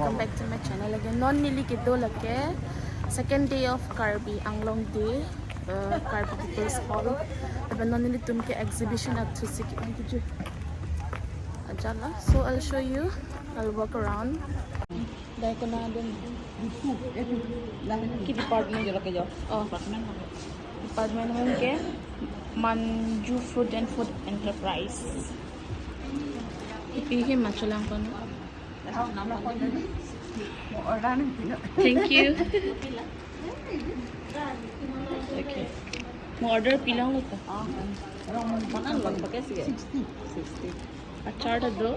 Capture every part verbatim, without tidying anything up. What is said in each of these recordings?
Welcome back to my channel again. Non neli kedo lake second day of Karbi Anglong Day, uh, Karbi People's Hall. Lapen non nelitum ke exhibition athusi ke-ong kiju. Ajala. So I'll show you. I'll walk around. Dai kona dun. Ki department? Oh. Department ke Manju Fruit and Food Enterprise. Ipi ke macholang kono. Thank you. Okay. Mo order pilanglo ta? Sixty. Sixty. Achar ta do.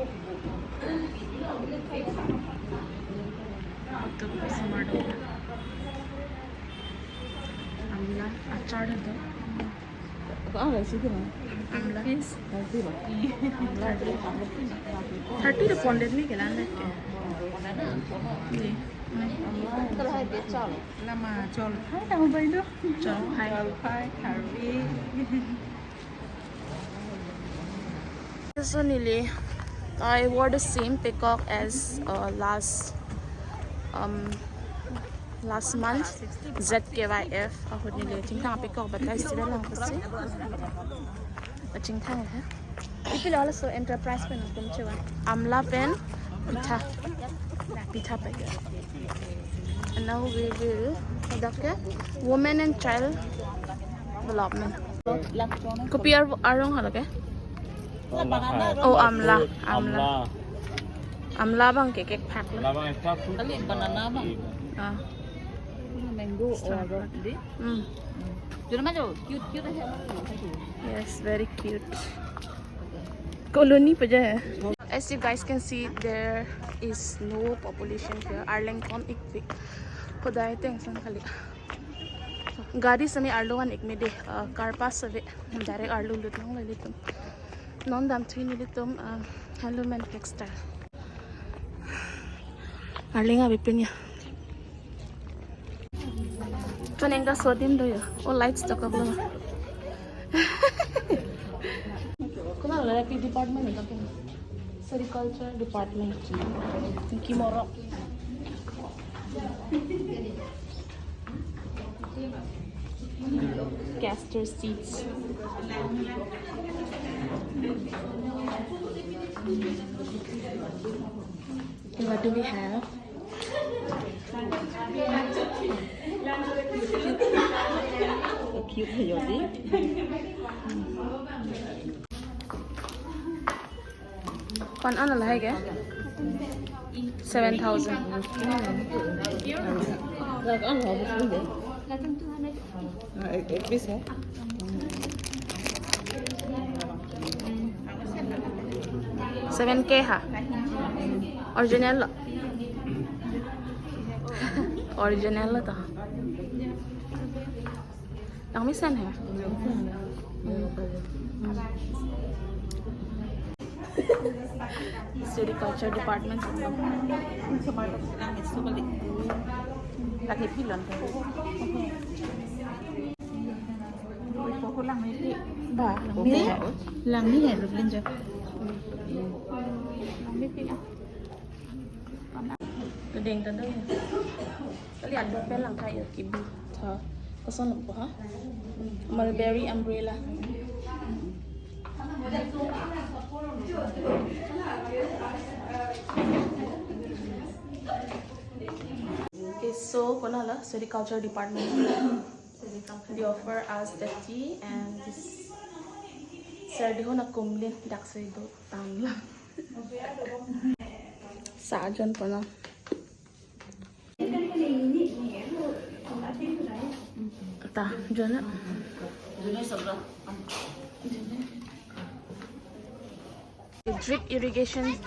Amla, achar ta do. Ah, resi tu na. Amla. Thirty rupees. Thirty rupees pon det ni kelang det ke. Ni. Lama jolphai tang bai do. Jolphai. Jolphai, kharbi. So neli, I wore the same peacock as, uh, last, um, last month, Z K Y F. Ahut neli chingthang peacock batai sida lang kasi. Chingthang he. Ipi lo laso enterprise pen atum chevan. Amla pen pitha. Pitha pen. And now we will, dak ke Women and Child Development. Kopi ar-, arong hala ke? Oh, amla, amla. Amla. Amla abang ke kekphak lo. Amla abang kekphak. Kali banana abang. Ah. Mango or di? Hmm. Jona majo, cute, cute aja. Yes, very cute. Colony pa aja hai. As you guys can see, there is no population here. Arleng kom ik pi. Hodai ateng ason kali. Gari sami arlo an ik me de, uh, car pass ave. Direct arlo lut nang lali tum. Non damthui nelitum, uh, Handloom and Textile. Arleng ave pin ya. Toneng ta sodim do ya. Oh, lights to kablo. Kona la pi department ka pin. Sericulture department. Ki morok. Castor seeds. What do we have? Cute hai jo di. Kon an lahai ke? Seven thousand. Lag an ho, bus de. Ah, ek, ek piece hai. Seven K ha? Original lo. Original lo to. Langmesen hai. Sericulture department. Lagi pilon. Ba, langme hai. Langme hai, rup linjo. Langme pilon. Kedeng ta do ya. Kali aduk pen lang kayo kibi. Tha. Koson lapu ha? Mulberry umbrella. Okay, so kona la sericulture department. They offer us the tea and this. Sir, di ho na kumlin dak seri do tam la. Sa ajon pona. Ta, jona. Drip irrigation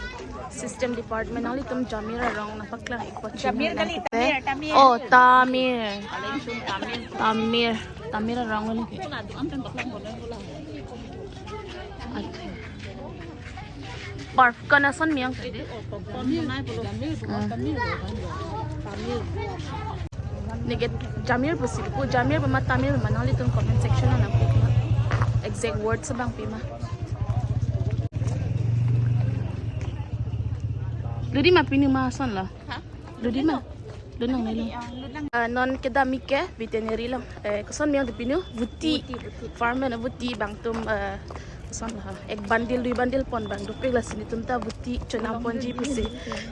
system department, nanglitum Jamir arong nangpaklang ik pachini. Jamir kali, nangkite. Tamir, Tamir. Oh, Tamir. Tamir. Tamir, Tamir arong lagi. Parf-, kona ason miyang tadi? Neke Jamir pusi, pu Jamir pu ma Tamir pu ma, nanglitum comment section nangpu ma. Exact words abang pi ma. Ludi ma pini ma ason lo? Ha? Ludi ma? Lunang nelo. Ah, non kedam ik ke veterinary along. Eh, koson miyang de pinu? Vuti. Vuti, vuti. Farm na vuti bangtum, eh, koson la. Ek bundle, dui bundle pon bang dopik, lasi netum ta vuti chonam ponji pusi.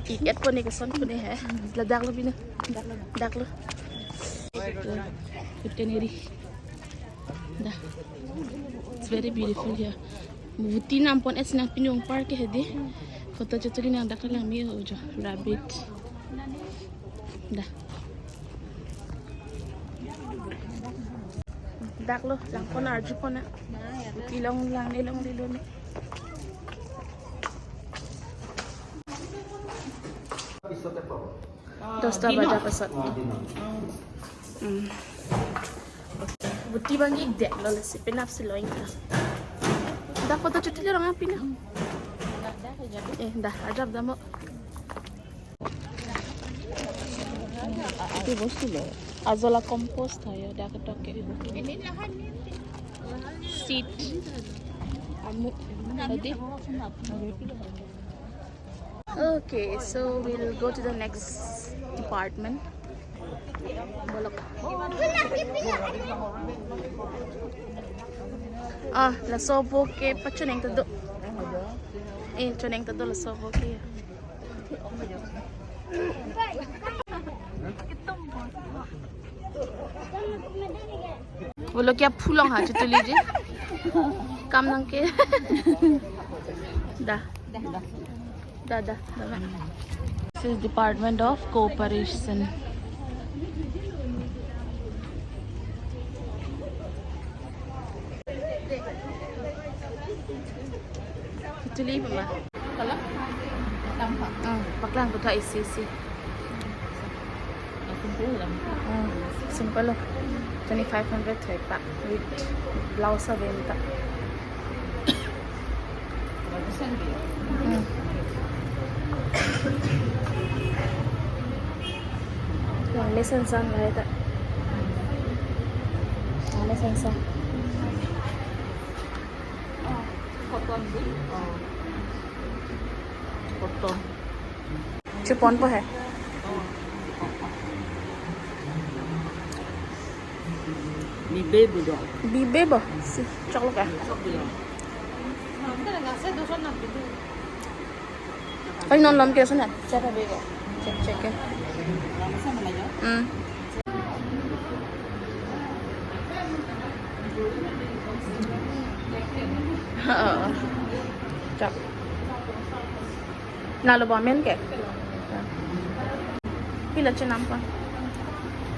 Ik-et pon ne koson pon ne he. La dak lo pinu. Dak lo. Veterinary. Da. It's very beautiful here. Vuti nam pon-et si nang pinu, ong park ke hedi. Photo chotuli nang dak lang mi ujo. Rabbit. Da. Dak lo, lang pon arju pon na. Vuti along lang ne longle lo ne. Dosta bajar pesat. Hmm. Vuti bang ik det lo, lasi penap si lo ingka. Da photo chotuli rong api na. Eh, da, ajab da mo. Itu bostu lo. Azolla compost ayo, da ketok ke. Seed. Amu. Tadi. Okay, so we'll go to the next department. Bolok. Ah, laso vo ke pachoneng ta do. Eh, choneng ta do laso vo ke. Bolok ya phulong ha chotuli ji. Kam nang ke. Da. Da, da, da, da. This is Department of Cooperation. Chotuli ma. Hmm, paklang kotha isi isi. Simple lang. Hmm, simple lo. Twenty-five hundred thoi pa with blouse ave ta. Hmm. Yang lesen san lah ta. Yang lesen san. Cotton di. Oh. Cotton. Chepon po hai. Bibe bu do. Bibe bo. Si, chok lo ka. Chok lo. Koi non lom ke sona. Check hai bego. Check, check ke. Hmm. Chak. Nalo bo amen ke? Pila chenam pa?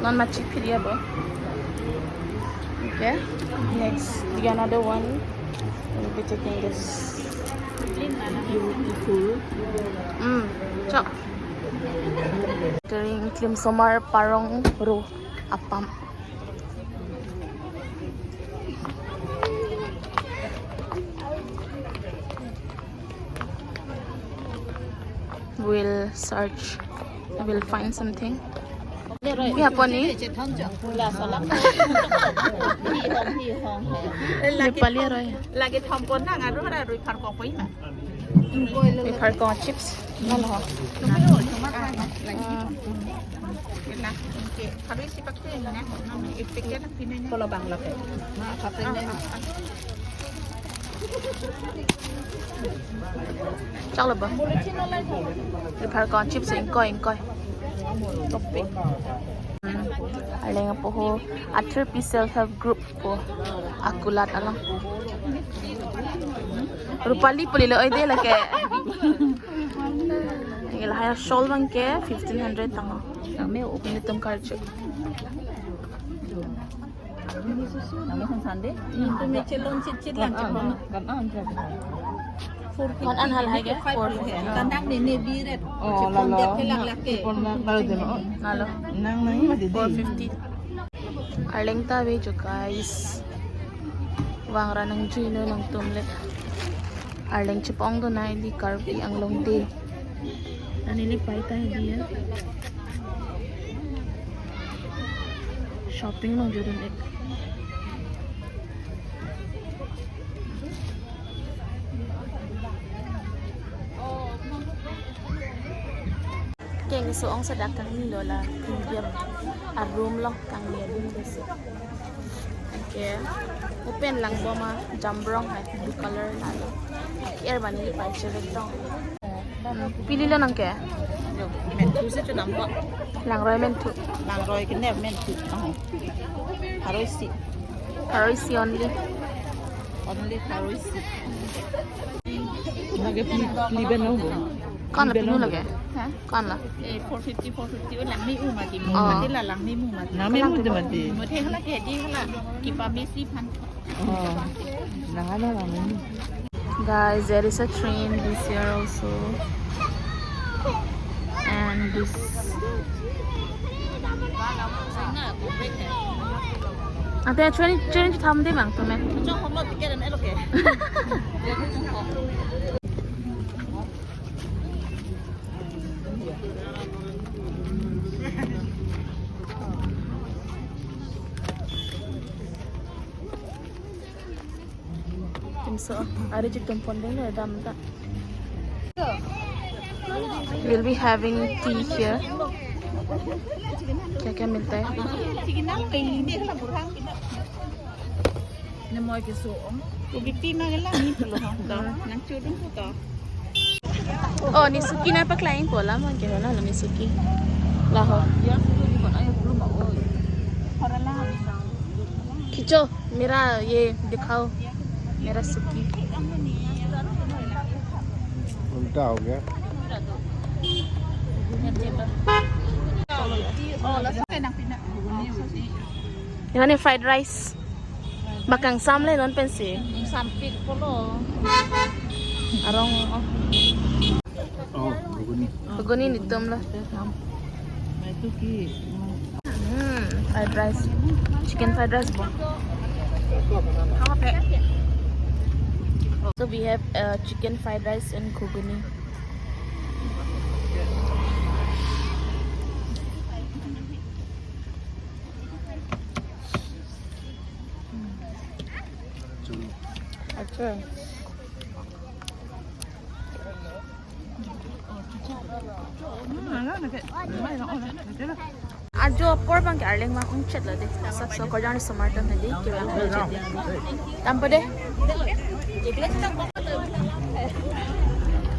Non machi phiria bo. Okay. Next, the another one. We'll be taking this. Beautiful. Hmm. Chak. Kering klim somar parong ro apam. We'll search. We'll find something. Ya, poni. Nepali aroi. Lagi thampon nang aru ra rui phar kong poi ma. Rui phar kong chips. Nalo. Chalo ba. Rui phar kong chips ingkoi ingkoi. Topi. Aleng apo ho Athirpi self help group po akulat alang. Rupali pulilo oi de lake. Ila haya shawl bang ke fifteen hundred tang. Kami open itum karju. Nami hong sande? Nang tu meche lon chit chit lang chit lon. Kan an, kan an. Kan an hal hai ke? Four fifty. Kan dang ne ne bi ret. Oh, lalo. Chit lon dep ke lak lak ke. Chit lon lak, lalo de mo. Lalo. Nang nang ma di di. Four fifty. Arleng ta ave jo guys. Vangra nangjuino nangtum le. Arleng chepong do nai di Karbi Anglong te. Ani le pai ta diya. Shopping long jodun ek. Yang so ong sa dak kangni lo la, medium a room lo, kangni a room desi. Okay. Open lang bom ajambrong hai, blue color lalo. Air bani li pai chere tong. Pili lo nang ke? Menthu si chunam ko. Langroi menthu. Langroi kene menthu. Oh. Pharo isi. Pharo isi only. Only pharo isi. Lake pli, pli ben lo bo. Ko-an la pinu lake? Ha? Ko-an la? Eh, four fifty, four fifty. Oh, langme-u mati. Oh. Mati la langme-u mati. Langme-u mati. Mati hala ke di hala. Kipa mesi phan. Oh. Nah, ada langme-u. Guys, there is a train this year also. And this. Ante train, train tham de bang tu men. Tum so, ari chitum pon ding lo dam ta. We'll be having tea here. क्या क्या मिलता है? Ne moi ke so ong. Ko bipi ma ke la ni pelo hong to. Nang chudung ko to. Oh, ne suki nangpaklang po la, man ke na ne suki. Laho. Ya, suki ko na ya belum mau. Ora la. खींचो, मेरा ये दिखाओ, मेरा सुकी। उल्टा हो गया। Yang ini fried rice. Bang kangsam le non pensi. Sampik polo. Arong, oh. Oh, ghuguni. Ghuguni nelitum lo. Itu ki. Hmm, fried rice. Chicken fried rice bo. So we have uh, chicken fried rice and ghuguni. Acha. Ajo apor bang ke arleng bang ongchet lo de. Sap so Karjang Risomar atum hedi ke bang ongchet de. Tampo de.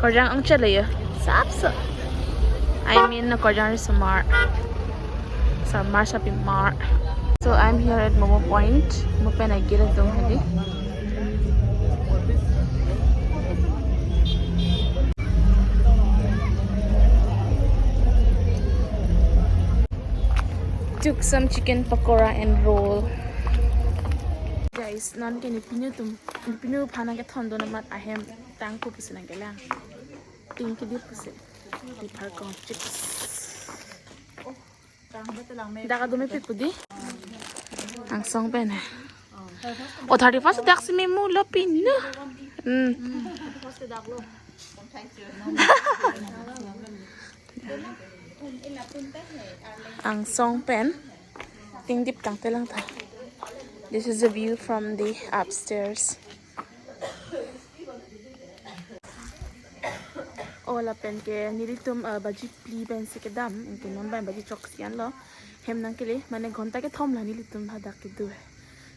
Karjang ongchet lo ya. Sap so. I mean, Karjang Risomar. Somar shopping mart. So I'm here at Momo Point. Mo pen agir atum hedi. Took some chicken pakora and roll. Guys, non ke ne pinu atum, ne pinu aphan nangkethondun amat ahem tangku pusi nangkelang. Ting kedip pusi. Di parkong chips. Dak adume pi pu di. Angsong pen. Oh, thirty-first dak si memu lo pinu. Hmm. Angsong pen. Ting dip tangte lang ta. This is the view from the upstairs. Oh, lapen ke nelitum, uh, baji phli pensi kedam, anke non bang baji throksi anlo. Hem nangkele, mane ghonta kethom la nelitum hadak kedo.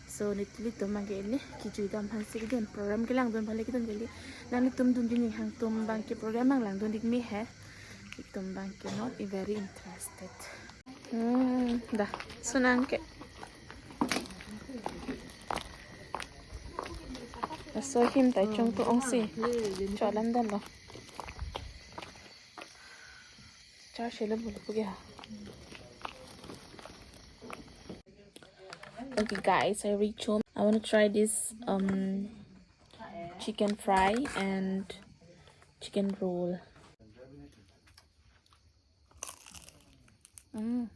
So nelitum bang ke ne kejui dam aphansi kedun, program kelangdun aphan le kedun kali. Nanglitum dunjin hang atum bang ke program bang langdun dik me he. Itum bang ke not very interested. Hmm, dah, sunang ke. Laso ahim ta chong tu ongsi. Cholam dan lo. Char shelo bulu pugi ha. Okay guys, I reach home. I want to try this um chicken fry and chicken roll. Mm.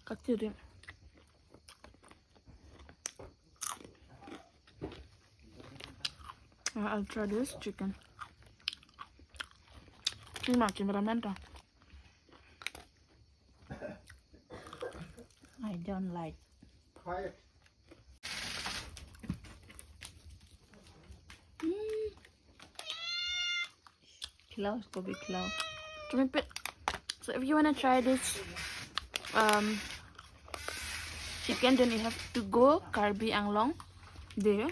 Katiri. I- I'll try this chicken. Ini ma cameraman ta. I don't like. Try it. Mm. Khilao, isko bhi khilao. Chumipit. So if you wanna try this um chicken, then you have to go Karbi Anglong there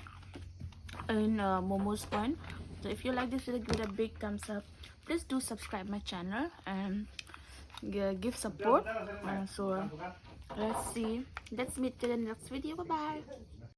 in uh, Momo's Point. So if you like this video, give it a big thumbs up. Please do subscribe my channel and gi- give support. And so let's see. Let's meet to the next video. Bye bye.